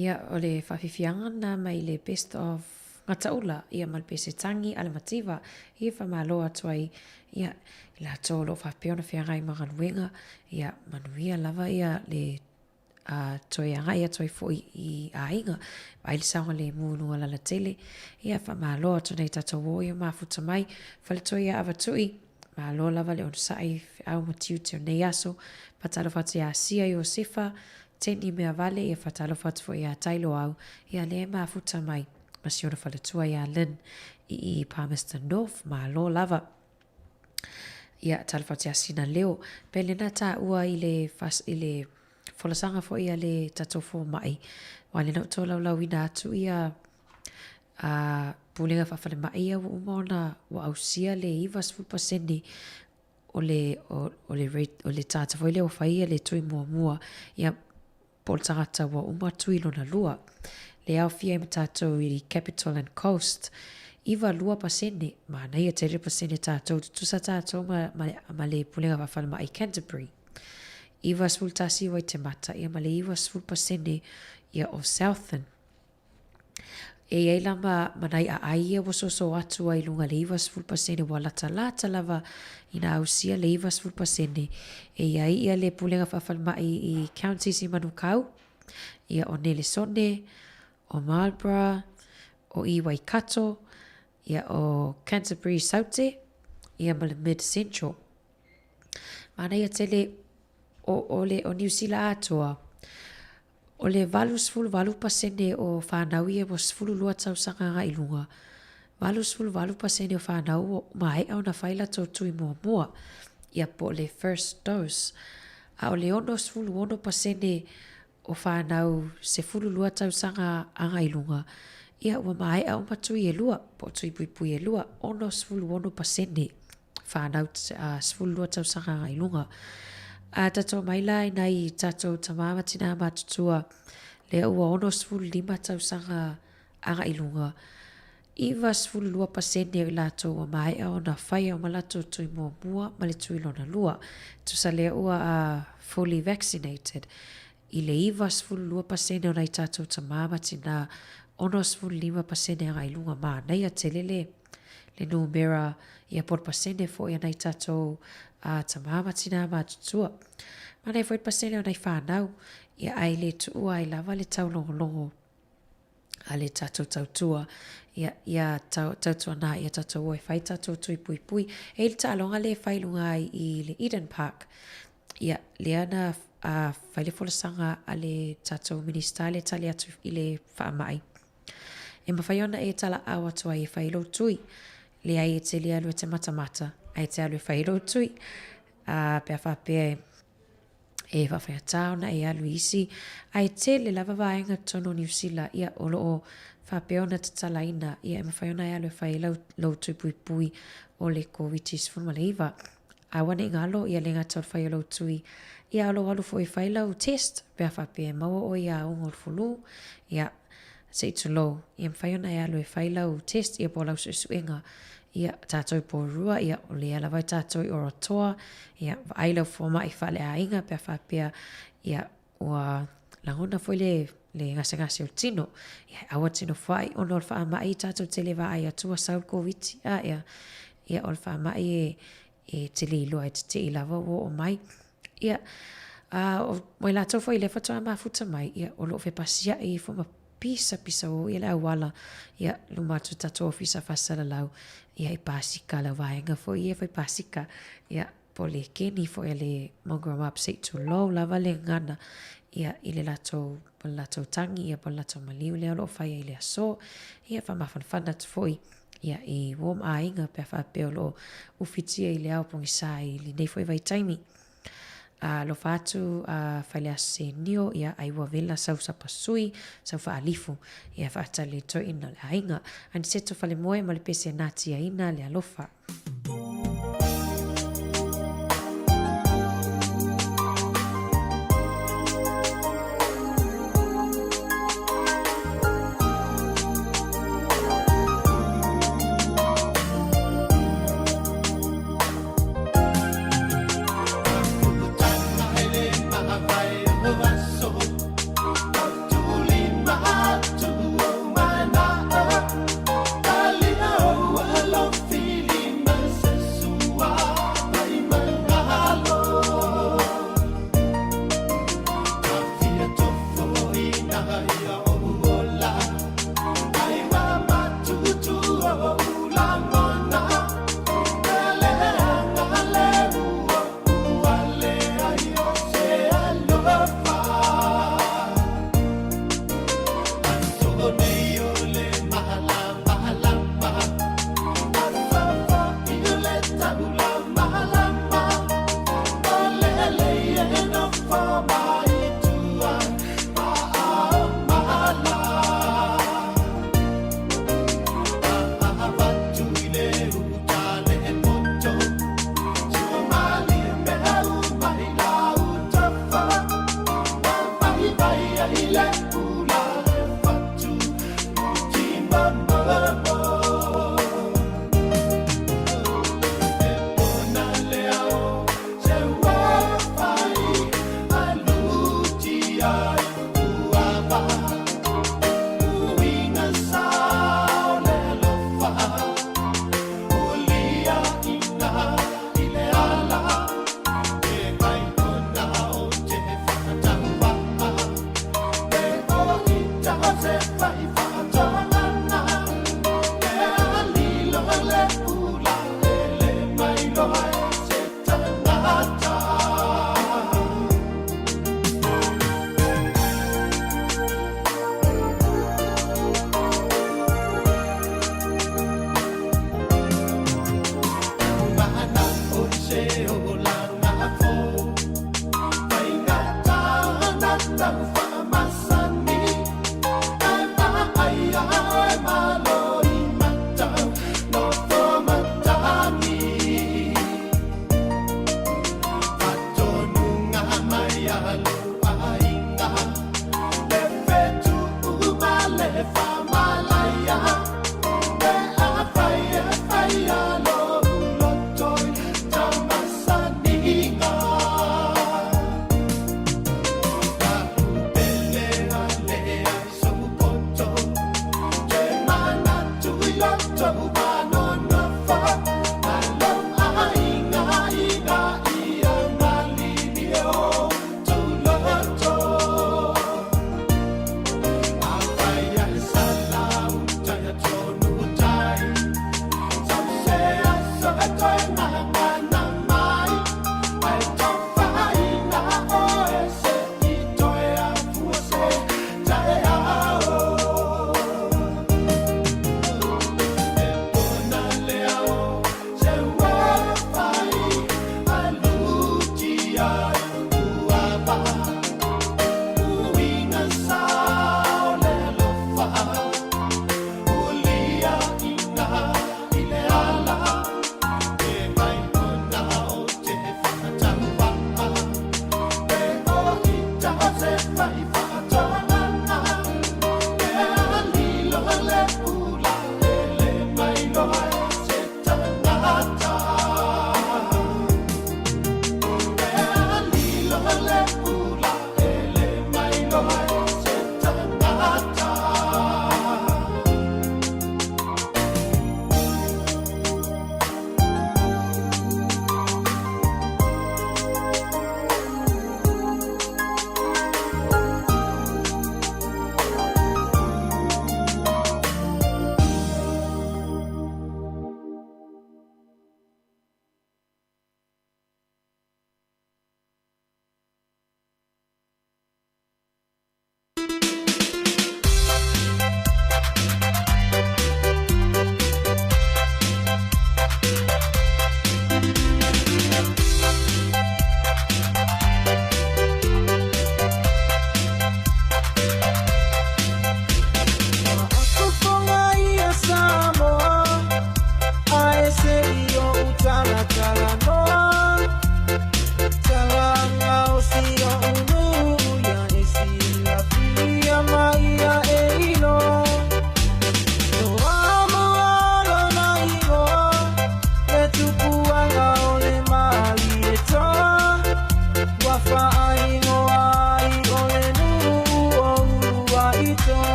Ia, o le faafiafiaga lena mai le Best of Gataula, ia ma le Pesetagi a le Mativa, ia faamalo atu ai, ia, i latou o lo o faapea ona feagai ma galuega, ia manuia lava ia le a toe agai atu ai foi i aiga, vaai le saogalemu i luga o le alatele, ia faamalo atu nei tatou o ia mafuta mai, faletoi ia Avatui, malo lava le onosai feau ma tiute o nei aso, faatalofa atu ia Sia Iosefa, Teni Meavale, ia faatalofa atu foi ia Tailoau, ia lea e mafuta mai ma si ona faletua ia Lynn i i Palmerston North, malo lava. Ia, talofa atu ia Sina Leo. Pei lena taua i le, i le folasaga foi a le tatou fomai, aua lena ua tolaulauina atu ia a pulega faafalemai ia ua uma ona ua ausia le 90% o le, o, o le rate, o le tagata foi lea ua fai ia le tui muamua, ia, po o le tagata ua uma tui lona lua. Le aofia ai ma tatou i Capital and Coast, 92%, manaia tele le pasene tatou, tutusa tatou ma, ma, ma le Pulega Faafalemai Canterbury. 91 Waitemata, ia ma le 90% ia o Southern. E i ai la ma, ma nai aai ia ua soso atu ai i luga i le 90% ua latalata lava ina ausia le 90%. E i ai ia le Pulega Faafalemai i counties i Manukau, ia o Nelesone, o Marlborough, o i Waikato, ia o Canterbury Saute, ia ma le Mid Central. Manaia tele o, o le o Niu Sila atoa, O le 88 pasene o whanau ia ua 12 tausaga agai i luga, 88 pasene o whanau ua maea ona whai latou tui muamua, ia po o le first dose, a o le 66 pasene o whanau 12 tausaga agai i luga, ia ua maea uma tui e lua, po o tui puipui e lua, 66 pasene. whanau 12 tausaga agai luga. A tatou mai la i nai tatou tamā ma tinā matutua, lea ua 65 tausaga agai luga, 92 pasene o i latou ua maea ona whaia uma latou tui muamua ma le tui lona lua. Tusa lea ua fully vaccinated. I le 92 pasene o nai tatou tamā ma tinā, 65 pasene agai luga, manaia tele le le numera ia po o le pasene foi a nai tatou a tamā ma tinā matutua. Manaia foi le pasene o nai whanau, ia ae le tuua ai lava le taulogologo a le tatou tautua, ia, ia tau, tautuanā ia tatou o e whai tatou tui puipui. E i le taaloga le whai lunga ai i le Eden Park, ia, lea na a, whai le folasaga a le tatou Minista le tali atu i le faamai. E mawhai ona e talaau atu ai e whai lou tui. Leai e te le alu e te matamata, ae te alu e whai lou tui. A, pea whapea e, E faafaigata ona e alu i isi, ae tele lava vaega totonu o Niu Sila, ia, o lo o faapea ona tatalaina, ia, e mafai ona e alu e fai ai lau, lou tui puipui o le Koviti-19. Aua ne i galo, ia le gata o le fai o lou tui, ia a o lou alu foi e fai lau test, pe a faapea e maua oe i auga o le flu, ia, se i tulou, ia mafai ona e alu e fai lau test, ia po o lau suesuega. Ia, tatou i Porirua, ia, o lea lava e tatou i Orotoa, ia, vaai lau fomai faaleaiga pe a faapea, ia, ua lagona foi le, le gasegase o le tino. Ia, aua te nofoai ona o le faamai tatou te le vaai atu ua sau le Koviti. A, ia, ia o le faamai e, e te le iloa e te tei lava ua oo mai. Ia, a o i latou foi lea faatoa mafuta mai, ia, o lo o fepasia'i ifo ma pisapisao ia le auala, ia, luma atu o tatou ofisa faasalalau, ia, i pasika lau vaega foi ia e fai pasika, ia, po o le keni foi a le Mongrel Mob, se i tulou lava le gagana, ia, i le latou, le latou tagi, ia, po o le latou maliu lea o lo o fai ai i le aso. Ia, faamafanafana atu foi, ia, i uo ma aiga pe a faapea o lo o ufitia i le ao pogisa i lenei foi vaitaimi. A alofa atu a Faleasenio, ia, ai ua wela sau sapasui, sau faalifu, ia faatali le toeaina o le aiga. Aniseto Falemoe ma le pese natiaina le alofa. Ua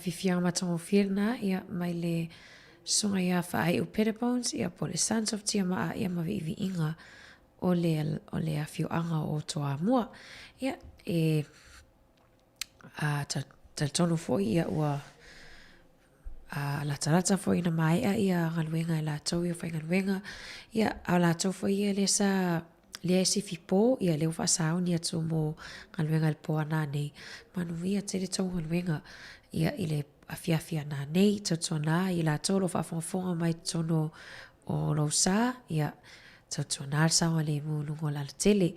Faafiafiaga matagofie lena ia mai le Susuga ia Faaiu Pettibones ia po o le Sons of Tiamaa ia ma Viiviiga o le o le afioaga o Toamua. Ia e a talitonu foi ia ua a latalata foi ina maea ia galuega e latou ia faigaluega ia a o latou foi ia lea sa lea e sifi po ia lea ua faasauni atu mo galuega i le po a nanei. Manuia tele tou galuega ia i le afiafi a nanei. Tautuana i latou o lo o faafogafoga mai totonu o lou sa ia tautuana le saogalemu i luga o le alatele.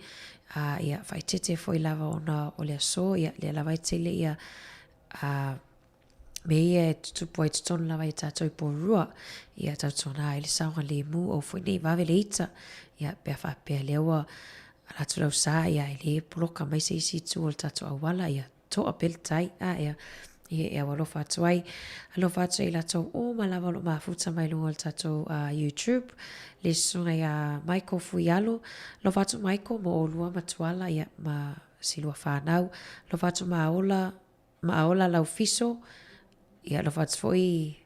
A ia faaeteete foi lava ona o le aso ia lea lava e tele ia a mea ia e tutupu ai totonu lava i tatou i Porirua, ia tautuana ai le saogalemu, aua foi ne i vave le ita, ia pe a faapea lea ua ala atu lau sa, ia e le poloka mai se isi itu o le tatou auala, ia toa pea le tai, a ea, ia e aualofa atu ai. Alofa atu ia i latou uma lava o lo o mafuta mai luga o le tatou YouTube, le susuga ia Michael Fuialo, alofa atu Michael mo oulua ma Tuala, ia ma si lua fanau, alofa atu Maola, Maaola Laufiso, ia alofa atu foi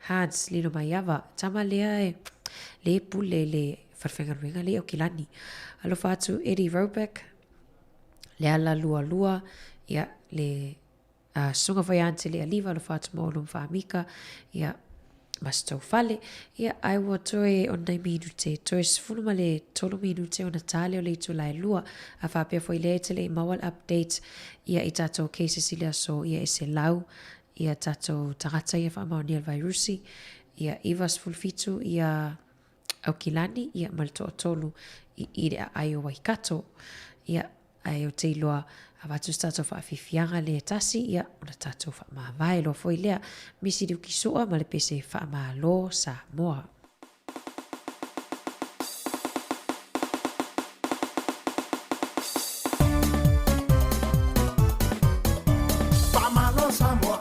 Hans Lilomaiava, tama lea e le pule i le falefaigaluega lea i Aukilani. Alofa atu Eddie Roebuck, Leala Lualua, ia le susuga foi ia Antelia Liva, alofa atu ma Olo ma Faamika, ia ma si tou fale. Ia, ae ua toe o nai minute, toe 13 minute ona ta lea o le itula e 2. A faapea foi lea e te le i maua le update ia i tatou cases i le aso, ia e 100 ia tatou tagata ia faamaonia le vairusi, ia 97 ia Aukilani, ia ma le toatolu i i le aai o Waikato. Ia, Ae ou te iloa, avatu se tatou faafiafiaga lea e tasi, ia, ona tatou faamavae loa foi lea. Misi Liuki Sua ma le pese Faamalo Samoa. Faamalo Samoa,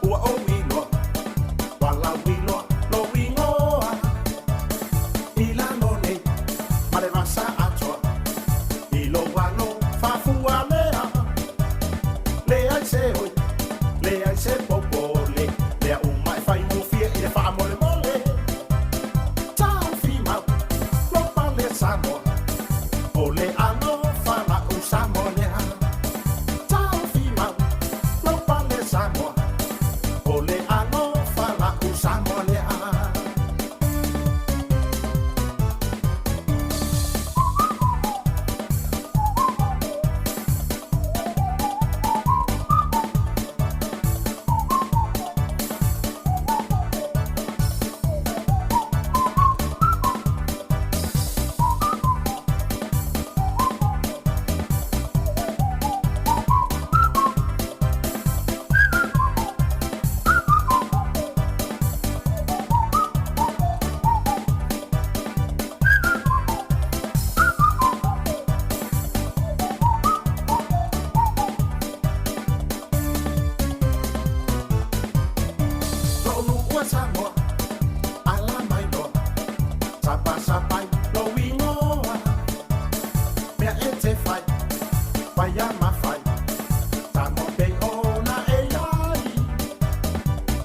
ua ou iloa, Walauiloa lou igoa. I lalo nei ma le vasa atoa, I lou alo faafua lea, Leai se oi, leai se popole, Mea uma e faigofie i le faamolemole. Taofi mau lou pale Samoa, O le alofa la'u Samoa lea. Taofi mau lou pale Samoa, O le alofa la'u Samoa lea. Lou Samoa, ala mai loa, Sapasapai lou igoa, Mea e te fai, paia ma fai, Samoa pei ona e iai.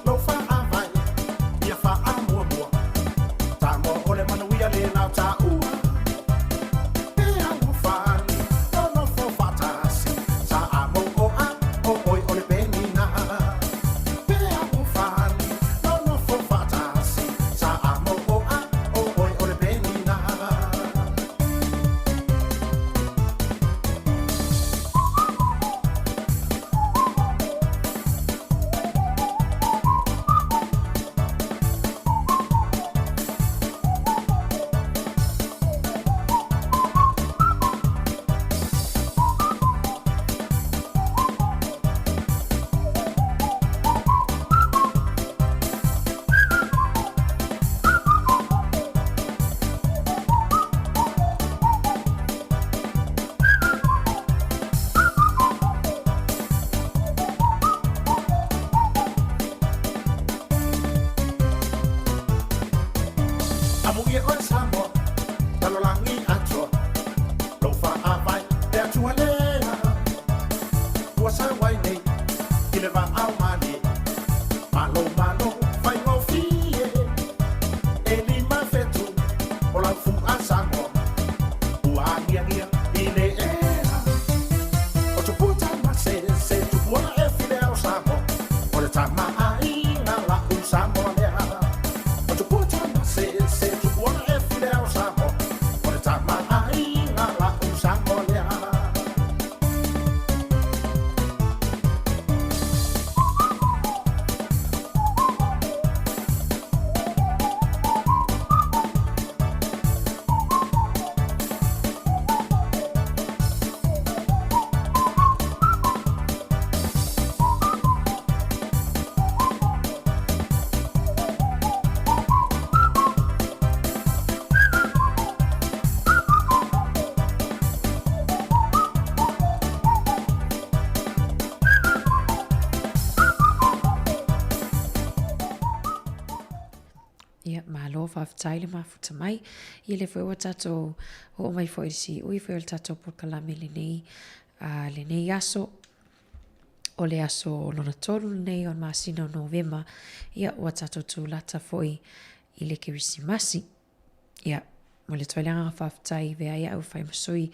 Lou faavae, ia faamuamua, Samoa o le manuia le nao taua. E alofani, nonofo faatasi, Samoa o oe o le penina. E alofani, nonofo faatasi, Samoa o oe o le penina. Amuia oe Samoa, lalolagi atoa, lou faavae le Atua lea. Ua sau ai nei i le vaao malie. faafetai le mafuta mai. Ia lea foi ua tatou oo mai foi i le siui foi o le tatou polokalame lenei, a lenei aso. O le aso lona tolu lenei o le masina o Novema, ia ua tatou tulata foi i le Kerisimasi. Ia, momoli atu ai le agaga faafetai i vea ai au e fai ma sui,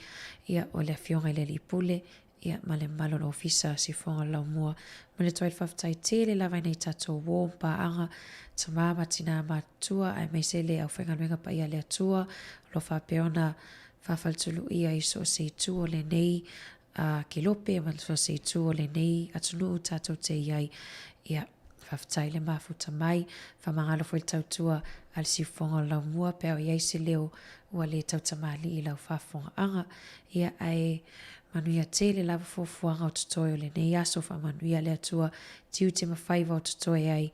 ia, o le Afioga i le Alii Pule, ia, ma le mamalu o le Ofisa Siufofoga o le Laumua. Momoli atu ai le faafetai tele lava i nai tatou uo ma paaga, tama ma tina matutua, aemaise le aufaigaluega paia a le Atua, o lo o faapea ona faafaletuluia i so o se itu o lenei a Kelope ma so o se itu o lenei atunuu tatou te i ai. Ia, faafetai le mafuta mai, faamagalo foi le tautua a le siufofoga o le laumua pe a o i ai se leo ua le tautamalii i lau faafofogaaga. Ia, ae manuia tele lava fuafuaga o totoe o lenei aso, faamanuia le Atua tiute ma faiva o totoe ai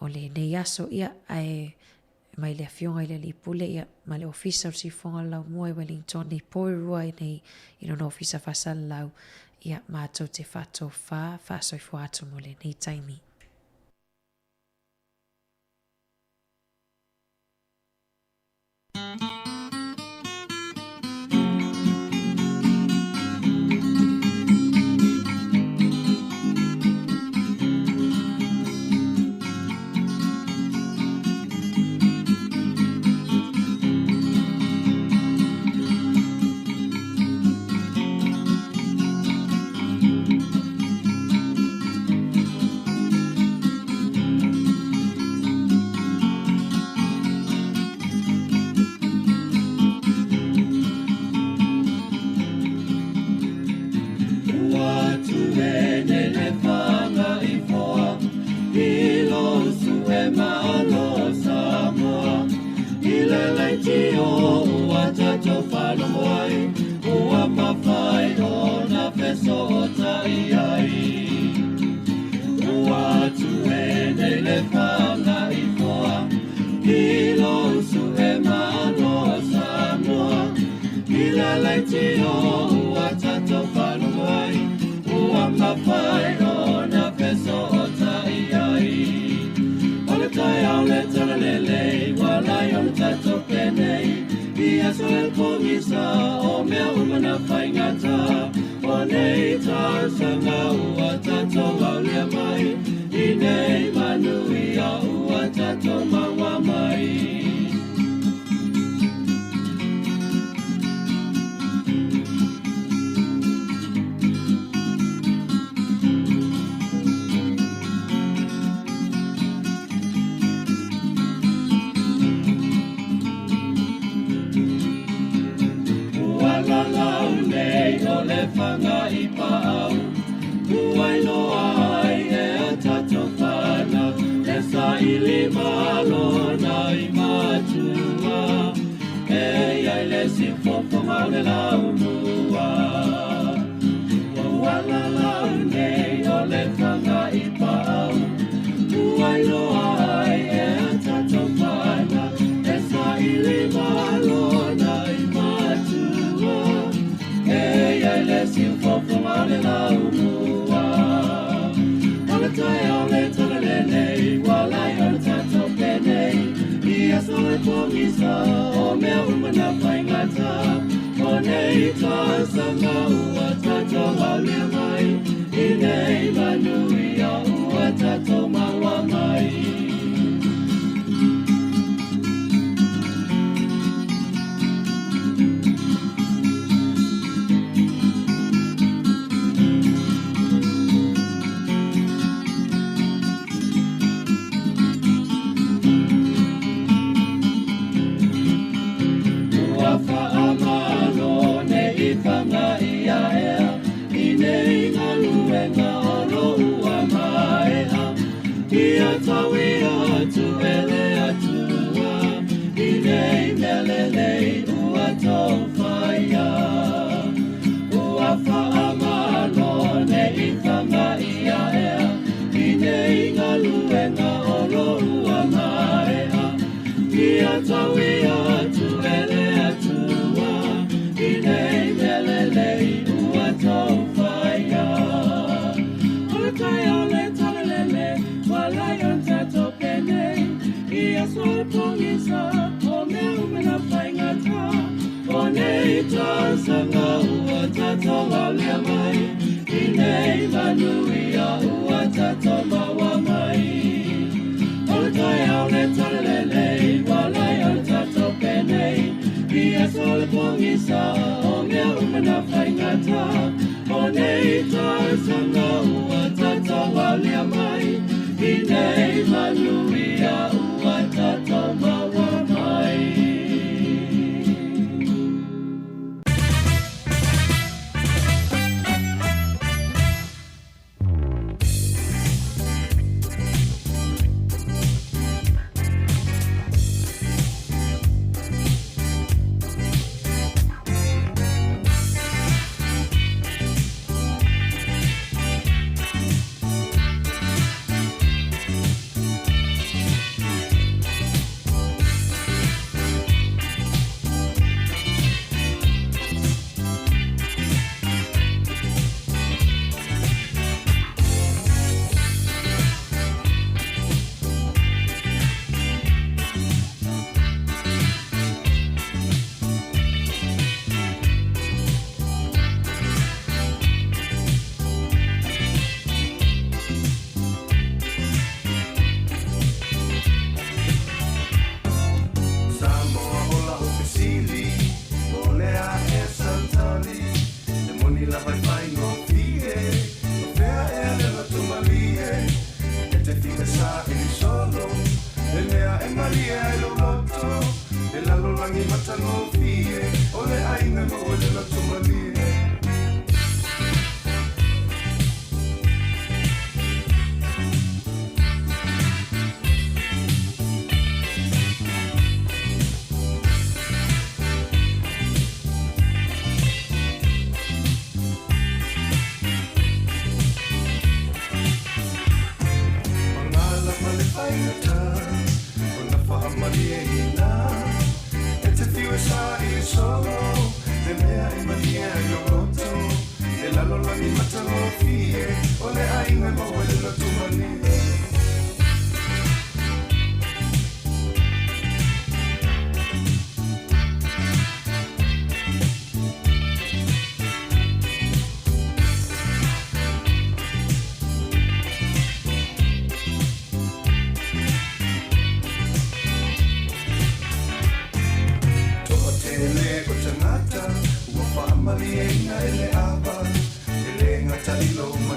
o lenei aso. Ia, ae mai le Afioga i le Alii Pule, ia, ma le Ofisa o le Siufofoga o le Laumua i Wellington i Porirua nei i lona Ofisa Faasalalau, ia, matou te faatofā faasoifua atu mo lenei taimi. Ua tue nei le fanga i foa I lo usu e malo Samoa I le leitio ua tatou faalogo ai Ua mafai ona fesootai ai Ua tue nei le fanga i foa I lo usu e malo Samoa I le leitio ua tatou faalogo ai Ua mafai ona fesootai ai O le taeao le talalelei Ua lai ona tatou penei I aso e pogisa O mea uma na faigata O nei tausaga ua tatou aulia mai I nei manuia ua tatou maua mai. Ua lalau nei o le fanga i paau Ua iloa ai e a tatou fanau E saili malo nai matua E iai le siufofoga o le laumua Ua lalau nei o le fanga i paau Ua iloa ai e a tatou fanau E saili malo nai matua E iai le siufofoga o le laumua O le taeao le talalelei Ua lai ona tatou penei I aso e pogisa O mea uma na faigata O nei tausaga ua tatou aulia mai I nei manuia ua tatou maua mai. Ua faamalo nei i fanga ia ea I nei galuega o lou nei tausaga ua tatou aulia mai, I nei manuia ua tatou maua mai. O le taeao le talalelei, ua lai o le tatou penei, I aso o le pogisa, o mea uma na faigata. O nei tausaga ua tatou aulia mai, I nei manuia ua tatou maua mai. Samoa o lau fesili, o le a ea sau tali? E moni lava e faigofie, o fea ea le loto malie? E te fiu e saili solo, le mea e malie ai lou loto, le lalolagi matagofie, o le aiga e maua i le loto malie. Magala ma le faigata ona faamalieina, e te fiu e saili solo, le mea e malie ai lou loto, le lalolagi matagofie, o le aiga e maua i le loto malie. Toatele o tagata ua faamalieina e le ava, e le gata i lou.